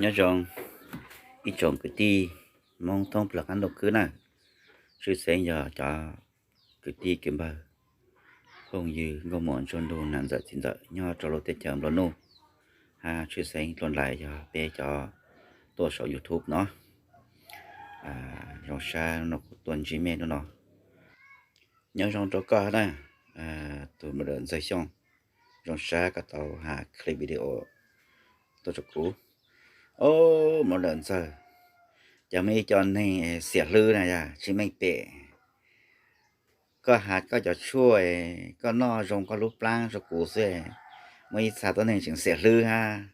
Nyob zoo ib tsoom kwv tij Hmoob thoob plaws qab ntuj khwb na, tshwj xeeb yog cov kwv tij kwv npawg, phooj ywg nkauj muam ntsuag nraug nam ntxawm txiv ntxawm nyob rau lub teb chaws nplua nuj, hab tshwj xeeb dlua ntais yog peb cov tuaj saum YouTube no. Zoo sab no kuv tuaj ntsib mej hnub no. Nyob zoo rau koj na, tus mos dawm Ntxawg Xyooj, zoo sab koj tau has clip video tuaj rau kuv. Ob, mos dawm Ntxawg, cov muaj ib co neeg xiam hlwb na yog tsis meej pem. Koj has koj cov tshuaj, koj noj zoo koj lub plaab rau kuv xwb, muaj ib txha tuab neeg tseem xiam hlwb hab,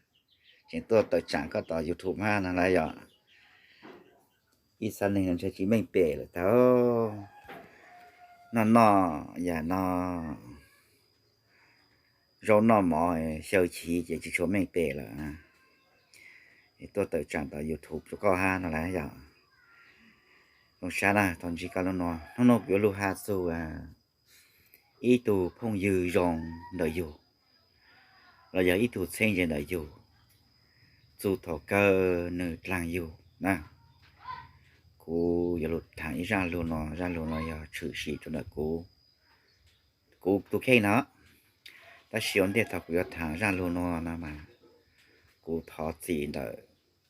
tseem tuaj tawm tsaam koj tom YouTube hab no na yog. Ib txha neeg no ntshe tsis meej pem lawm tag. Noj noj yam no, zaub noj mov xyaw chiv ces tsis tshua meej pem lawm, tuaj tawm tsaam tom YouTube rau koj hab no las yog. Zoo sab na tau ntsib koj hnub no. Hnub no kuv yuav lug has txug ib tug phooj ywg zoo ntawm yug, los yog ib tug txheeb ze ntawm yug, txug thaum kawg nwg dlaag yug na. Kuv yuav lug thaam ib zaaj lug no, zaaj lug no yog tshwm sim rau ntawm kuv, kuv tus kheej no. Tab sis ua ntej thaum kuv yuav thaam zaaj lug no no mas, kuv thov txim ntawm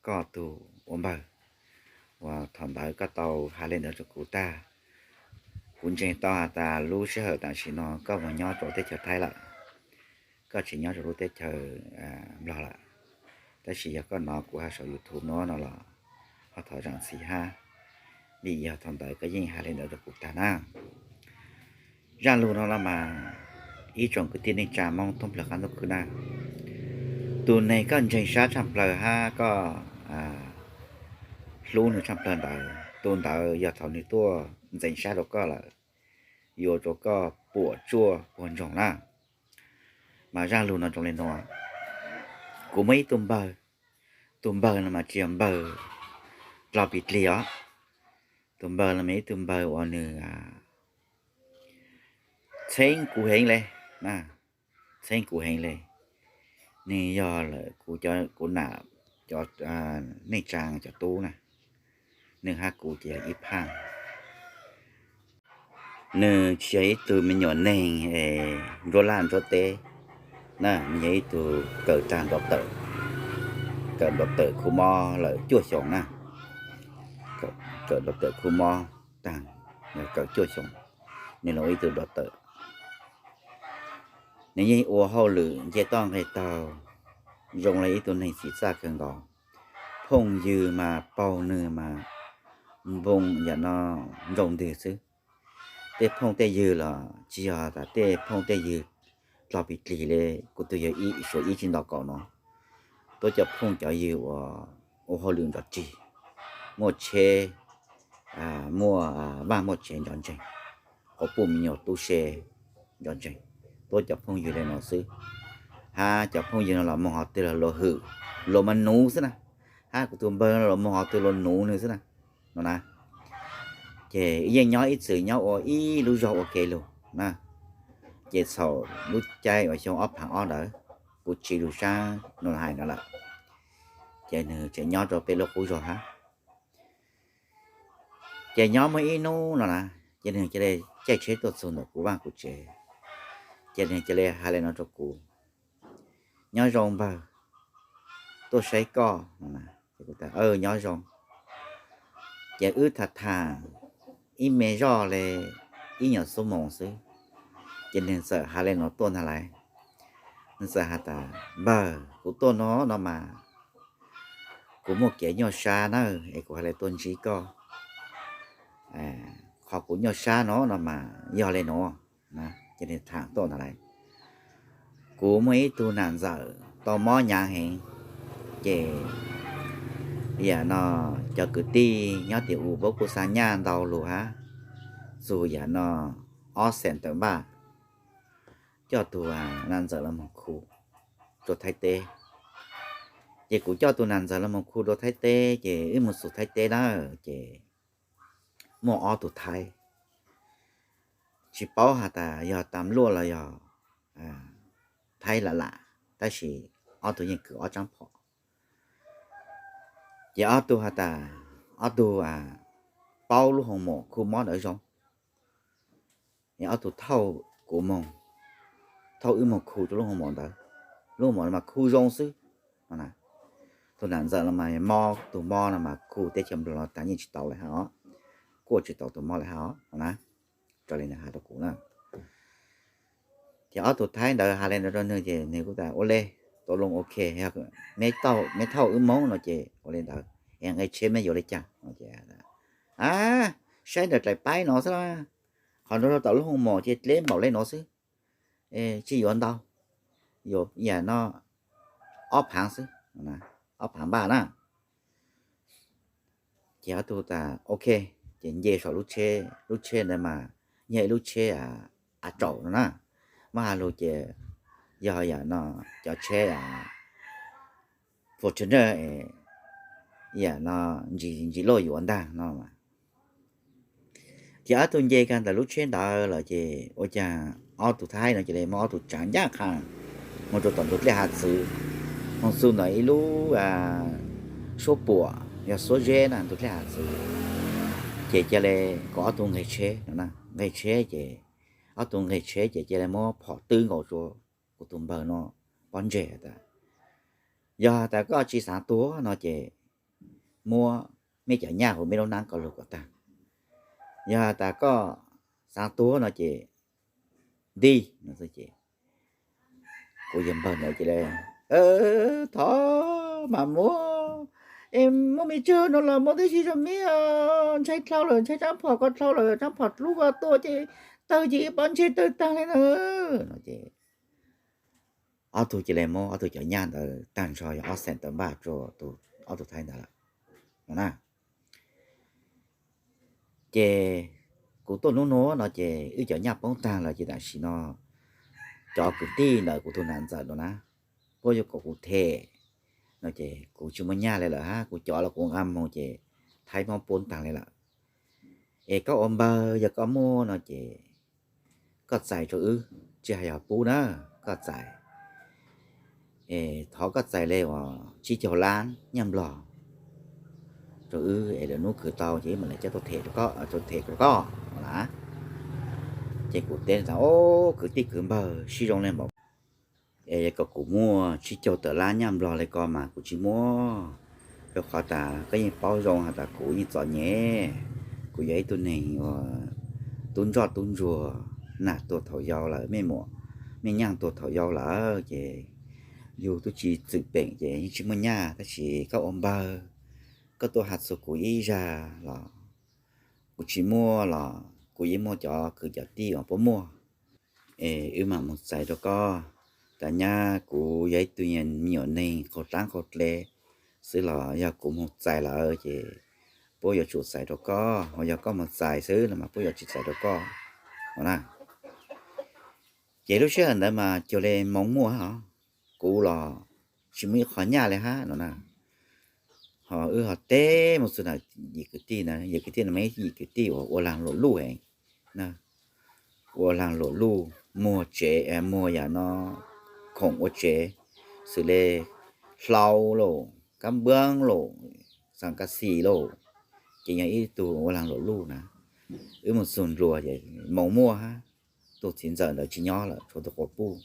koj tug ua npawg uas thaum ntawd koj tau has le ntawd rau kuv tag. Kuv ntseeg tau has tas lub sij hawm tam sim no koj mus nyob rau teb chaws Thaib lawm, koj tsis nyob rau lub teb chaws Nplog lawm. Tab sis yog koj nov kuv has saum YouTube no no los ho thov zaam txim hab, vim yog thaum ntawd koj yeej has le ntawd rau kuv tag na. Zaaj lug no los mas, ib tsoom kwv tij neej tsaa Moob thoob plawg qaab ntuj khwb na, tus neeg koj ntseeg sab tshaaj plawg hab koj hlub nwg tshaaj plawg ntawd, tus ntawd yog thaum nwg tuaj ntxeev sab rau koj lawm, yuav rau koj puam tsuaj puag ntsoog na. Mas zaaj lug no zoo le nuav, kuv muaj ib tug npawg, tus npawg no mas tsis yog npawg dlog pis dlig os, tus npawg no mas ib tug npawg uas nwg txheeb kuv heev le, txheeb kuv heev le. Nwg yog lawm kuv nam cov neej tsaa cov tub na, nwg hab kuv ces yog ib phaaj. Nwg tsis yog ib tug me nyuam neeg nruab laj nruab teb na, nwg yog ib tug kawm taag nrov tawm, kawm nrov tawm khu mob lawm cuaj xyoos na, kawm nrov tawm khu mob taag, kawm cuaj xyoos, nwg lug ib tug nrov tawm. Nwg yeej ua hauj lwm nce toj nqeg taug, zoo le ib tug neeg txim txaj kawg nkaus. Phooj ywg mas paug nwg mas npoo yam no nroo ntwg xwb. Tej phooj tej ywg los tsis yog tas tej phooj tej ywg dlog pis dlig le, kuv tug yog ib suav ib tsi nto kaum no, tuab cov phooj cov ywg uas ua hauj lwm nrov rig, muaj tsheb, muaj vaaj muaj tsev nrov ntseeg, quas puj me nyuam tub se nrov ntseeg, tuab cov phooj ywg le no xwb. Hab cov phooj ywg no los moog qhov twg los luag hwm, luag mas nuv xwb na. Hab kuv tug npawg no los moog qhov twg luag nuv nwg xwb na, no na. Ces yeej nyob ib txwm nyob ua ib lub zog ua kev lug na. Ces txhaum lub caij uas xyoo ob phav ob ntawd, kuv tsiv lug saab no hais no lawm, ces nwg tseem nyob rau peb lub qub zog hab. Ces nyob muaj ib hnub no na, ces nwg cia li caij tsheb tuaj txug ntawm kuv vaaj kuv tsev, ces nwg cia li has le no rau kuv, nyob zoo npawg, tuaj saib koj no. Nyob zoo. Ces wb tham tham ib me zoj le ib nyuas xuab moos xwb, ces nwg txawm has le no tuaj ntag lais. Nwg txawm has tas, npawg, kuv tuaj no no mas kuv muaj kev nyuaj sab na, es kuv has le tuaj ntsib koj. Qhov kuv nyuaj sab no no mas yog le nuav, ces nwg tham tuaj ntag lais. Kuv muaj ib tug nam ntxawm tau mob hnyav heev, ces yam no cov kwv tij nyob tim u puab kuj xa nyaj ntau lug hab, txug yam no ob xees tawm npaj, coj tug nam ntxawm los moog khu rua Thaib teb. Ces kuv coj tug nam ntxawm los moog khu rua Thaib teb, ces wb moog txug Thaib teb na, ces muaj ob tug Thaib, tsis paub has tas yog tam luaj los yog Thaib lam lam, tab sis ob tug yeej kws ob tsaab phom. Ces ob tug has tas, ob tug paub lub hoo mom khu mob ntawd zoo, es ob tug thauj kuv moog, thauj wb moog khu rua lub hoo mom ntawd. Lub hoo mom no mas khu zoo xwb no na. Tug nam ntxawm no mas mob, tug mob no mas khu teb chaws Nplog los taag yeej tsis tau le hab os, kuaj tsis tau tug mob le hab os no na. Raws li nwg has rua kuv na. Ces ob tug Thaib ntawd has le ntawd rua nwg ces nwg kuj tas ua le, tau loo ok, meb thauj wb Moob no ces ua le ntawd, es nqe tsheb meb yuav le caag? A, saib ntawm dlaim paib no xwb, qhov nrug rua tom lub hoo mom ces dleb npaum le no xwb, tsis yuav ntau, yuav yam no ob phaav xwb, ob phaav npaj na. Ces ob tug tas ok, ces nce saum lub tsheb, lub tsheb ntawd mas yog ib lub tsheb av tsaum no na. Muab has lug ces yog yam no, cov tsheb Fortuner, yam no ntsis ntsis loj yuav ntag no. Ces ob tug nce kag ntawm lub tsheb ntawd lawm ces ua caag ob tug Thaib no cia li muab ob tug tsaav ncaj qha moog rua tom ntug dlej hav txwv, moog txug ntawm ib lub suab puam yog suab zeb na, ntug dlej hav txwv. Ces cia li kom ob tug nqeg tsheb no na, nqeg tsheb ces ob tug nqeg tsheb ces cia li muab phom twb nkaus rua kuv tug npawg no pob ntseg tas, yog tas koj tsis xaav tuag no ces muab meb cov nyaj huv meb lub nab ko lug kom taag, yog tas koj xaav tuag no ces nti no xwb ces kuv yawg npawg ntawd cia li, thov mas muab, es muaj me tsawg no los muab tib si rua meb, ntshai dlhau lawm, ntshai tsaab phom ko dlhau lawm, tsaab phom dlub ko tuaj ces tawg ces ib pob ntseg tawg taag le na no ces ob tug cia li muab ob tug cov nyaj ntawd taag nrho yog ob xeem tawm npaj rua ob tug Thaib ntawd lawm no na. Ces kuv tuaj hnub nuav no ces wb cov nyaj poob taag lawm ces tam sim no cov kwv tij ntawm kuv tug nam ntxawm no na, puab yuav kom kuv them no ces kuv tsis muaj nyaj le lawm hab, kuv cov los kuv nqa moog ces Thaib muab puab taag le lawm. Es koj ua npawg yog koj muaj no ces koj txais rua wb, tsis has yog pub na, koj txais, thov koj txais le uas tsib caug lab nyaj Nplog rua wb es lwm nub khwv tau ces wb mam le coj tuaj them rua koj, tuaj them rua koj no na. Ces kuv teb tas, o, kwv tij kwv npawg sib zoo le npaum, es yog kom kuv muaj tsib caug tawm lab nyaj Nplog le ko mas kuv tsis muaj, rua qhov tas koj yeej paub zoo has tas kuv yeej txom nyem, kuv yog ib tug neeg uas tub ntsoj tub ntsuag, nam tuag thaum yau lawm, mej muam mej nyaaj tuag thaum yau lawm ces yug tub tsis txwm peem ces yeej tsis muaj nyaj, tab sis koj ua npawg, koj tuaj has txug kuv ib zag los kuv tsis muaj los kuv yeej muaj cov kwv cov tij uas puab muaj. Es wb mam mus txais rua koj. Tas nyab kuv yog ib tug me nyuam neeg qaug dlaab qaug dle xwb los yog kuv mus txais lawm ces puab yuav tsum txais rua koj, ho yog koj mus txais xwb no mas puab yuav tsis txais rua koj no na. Ces lub sij hawm ntawd mas cuag li moov muaj hab os, kuv los tsis muaj ib qho nyaj le hab no na. Ho wb ho teb mus txug ntawm yim kwv tij na, yim kwv tij no mas yim kwv tij uas ua laag luam luj heev na, ua laag luam luj, muag tsev, muag yam no khoom ua tsev, xws le hlau lauj, kab npuab lauj, xas kas xis lauj, ces yog ib tug ua laag luam luj na. Wb mus txug nruas ces moov muaj hab, tug txiv ntxawm ntawd tsis nyob lawm, tshuav tug quas puj.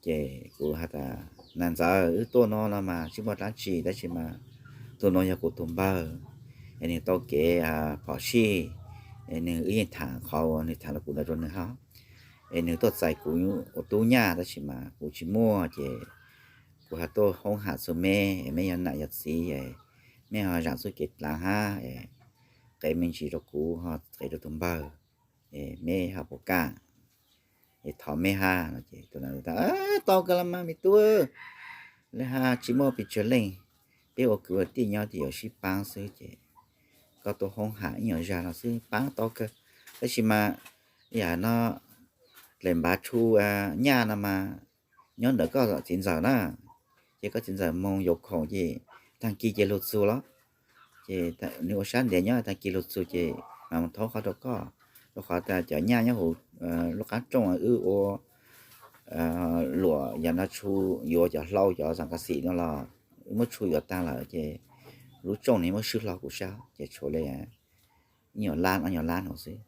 Ces kuv has tas, nam ntxawm, wb tuaj no no mas tsis muaj dlaab tsi tab sis mas tug no yog kuv tug npawg, es nwg tau kev phom sij, es nwg, wb yeej thaam qhov uas nwg thaam rua kuv ntawd rua nwg hab, es nwg tuaj txais kuv ua tub nyaj tab sis mas kuv tsis muaj ces kuv has tuaj hoob ham txug meb, meb yog nam yog txiv, meb ho zaam txuj kev dlaav hab, qev me ntsis rua kuv ho qev rua tug npawg, meb ho puas kaam? Es thov meb hab no ces tau kawg los mas me tub, le hab tsis muaj pes tsawg leej, peb ua kwv ua tij nyob ces yuav sib paab xwb ces koj tuaj hoob ham ib nyuag zag no xwb paab tau kawg. Tab sis mas yam no dlaim npav tshu nyaj no mas nyob ntawm koj txiv ntxawm na, ces koj txiv ntxawm moog yuav khoom ces taag kis ces lug txug los, ces nwg ua sab ntiav nyob taag kis lug txug ces mam mus thaub qhov rua koj, rua qhov tas cov nyaj nyob huv lub qaab rooj wb ua luam yam no tshu yuav cov hlau cov xas kas xim no los wb muab tshu yuav taag lawm ces lub rooj no muab swb hlo kuv saib ces tshuav li ib nyuag lab ob nyuag lab no xwb.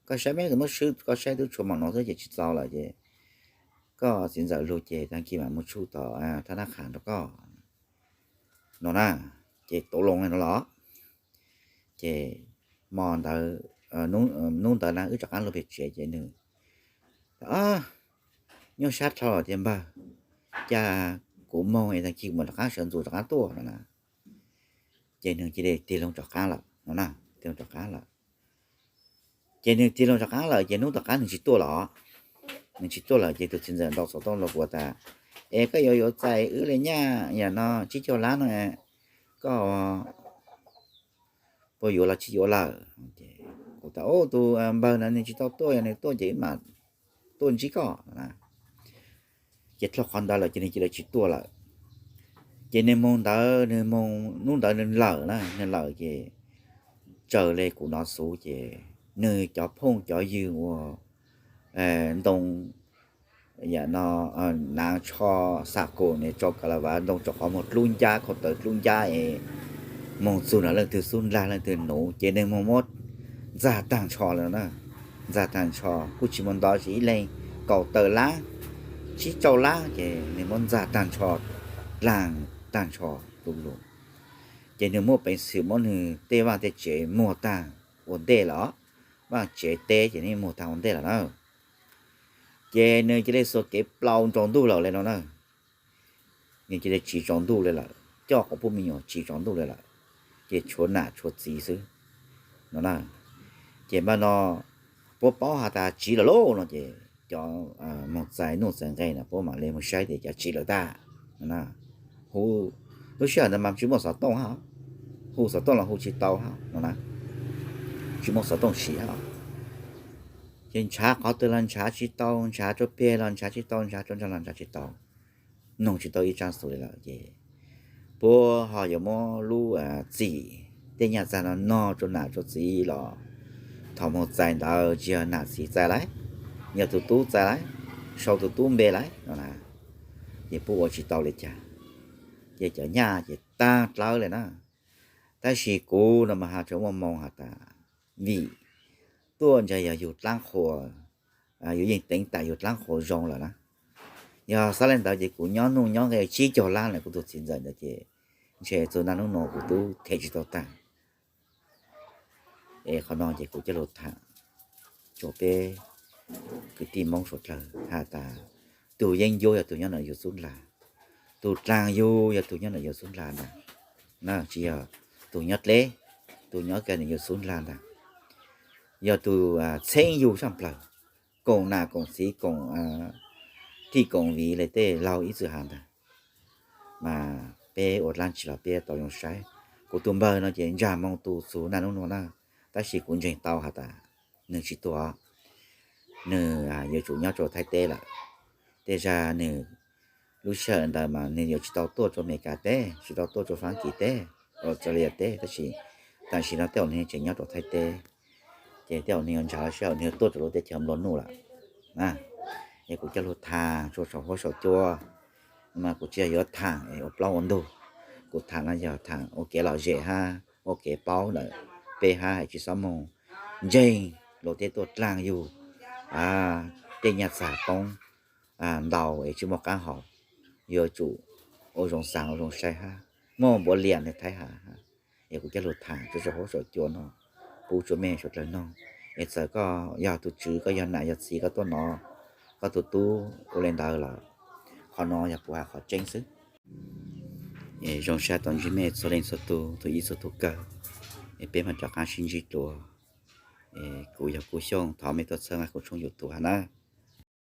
Koj saib peb muab swb koj saib twb tshuav mom no xwb ces tsis txaus lawm ces koj txiv ntxawm lug ces tag kis mam mus tsuj tom thab nab qhas rau koj no na. Ces tau loo li no los ces hmo ntawd, hnub ntawd na wb rov qab lug pem tsev ces nws, nyuaj sab dhau tias npawg, cas kuv moog es tag kis kuv mam rov qab sawv ntxuv rov qab tuaj no na. Ces nws cia li tig loo rov qab lawm no na, tig loo rov qab lawm. Ces nws tig loo rov qab lawm ces hnub tom qab nws tsis tuaj lawm. Nws tsis tuaj lawm ces tus txiv ntxawm ntaus xov tooj los kuv tas, es koj yuav yuav txais wb li nyaj yam no tsib caug lab no, koj puas yuav los tsis yuav lawm? Kuv tas, tus npawg no nws tsis tau tuaj, yog nws tuaj ces wb mam tuaj ntsib koj. Ces dhau qhov ntawd lawm ces nws cia li tsis tuaj lawm. Ces nws moog ntawd nws moog hnub ntawd nws lawm na, nws lawm ces raws li kuv nov xov ces nws cov phooj cov ywg ua ntoo, yam no, naav tsho, xam kaum ne, tsau kas las vas, ntoo tsau qhov muag dlub ncab, khau taw dlub ncab es moog txug nrog leej twg xub ndlag leej twg nuv ces nws moog muab ntxag taag nrho lawm na. Ntxag taag nrho kuj tsis muaj ntau, tsis ib leeg kaum tawm lab, tsib rau lab ces nws muab ntxag taag nrho, dlaag taag nrho lug lug. Ces nws muaj peev xwm muab nws tej vaaj tej tsev muag taag ua ntej lawm, vaaj tsev teb ces nws muag taag ua ntej lawm na. Ces nws cia li xuas kev plaub nroo ntuj lawm li no na. Nws cia li tsiv tsaus ntuj li lawm, coj quas puj me nyuam tsiv tsaus ntuj li lawm, ces tshuav nam tshuav txiv xwb no na. Ces npaj no puab paub has tas tsiv lawm lauj no ces cov moog txais nuj txais nqe no puab mam li moog saib tias cov tsiv lawm tag no na. Hu, lub sij hawm ntawd mas tsis muaj xov tooj hab, hu xov tooj los hu tsis tau hab no na, tsis muaj xov tooj siv hab. Ces nrhav qhov twg los nrhav tsis tau, nrhav rua peg los nrhav tsis tau, nrhav rua nraag los nrhav tsis tau, noog tsis tau ib tsaab xus li lawm ces puab ho yuav muab lub txim tej nyaj txag no nog rua nam rua txiv los thaum moog txais ntawd tsis yog nam txiv txais lawm, yog tug tub txais lawm, sau tug tub npe lawm no na. Ces puab ua tsis tau li cas, ces cov nyaj ces taag dlawb li na. Tab sis kuv no mas has tsuas muaj moo has tas vim tuaj ntshe yog yug dlaab qhua, yug yeej teev tam yug dlaab qhua zoo lawm na. Yog xaav le ntawd ces kuv nyob nuj nyob nqe tsib caug lab lawm kuv tug txiv ntxawm ntawd ces ntshe txug naj nub nuav kuv tub them tsis tau taag. Es qhov no ces kuv coj lug tham rua peb kwv tij Moob suav dlawg has tas tug yeeb ncuab yog tug nyob ntawm yug xub ndlag, tug dlaag yug yog tug nyob ntawm yug xub ndlag ntag. Tsis yog tug nyob dleb, tug nyob kag ntawm yug xub ndlag ntag. Yog tug txheeb yug tshaj plawg, koom nam koom txiv koom tij koom viv le tej laug ib txwm has ntag. Mas peb ua dlaab tsi los peb tau zoo saib. Kuv tug npawg no ces ntsag moo tu txug naj nub nuav na, tab sis kuv ntseeg tau has tas nwg tsis tuag, nwg yuav tsum nyob rua Thaib teb lawm. Tej zag nwg lub sij hawm ntawd mas nwg yuav tsis tau tuaj rua Amelikas teb, tsis tau tuaj rua Faab Kis teb, Australia teb, tab sis tam sim no tej zaum nwg tseem nyob rua Thaib teb. Ces tej zaum nwg yuav nrhav lub sij hawm nwg yuav tuaj rua lub teb chaws nplua nuj lawm. Es kuv coj lug tham rua saum huab saum cua, mas kuv tsis yog yuav tham ua plaub ua ntug. Kuv tham no yog tham ua kev lom zem hab ua kev paub ntawm peb hab, tsis xob moog ntseeg luag tej tuaj dlaag yug tej nyaj txag poob ntau es tsis muaj qaab haus. Yuav tsum ua zoo xaav ua zoo saib hab, muaj npuav liam ntawm Thaib has. Es kuv coj lug tham rua saum huab saum cua no pub rua mej suav dlawg noog. Es txawm koj yog tug tswv, koj yog nam yog txiv, koj tuaj nov koj tug tub ua le ntawd lawm, qhov no yog kuv has qhov tseeb xwb. Es zoo sab tau ntsib mej txhua leej txhua tug, txhua ib txhua tug kawg. Es peb mam rov qaab sib ntsib dlua. Es kuv yog Kub Xyooj, thov mej tuaj txhawb nqa kuv tshooj YouTube hab na.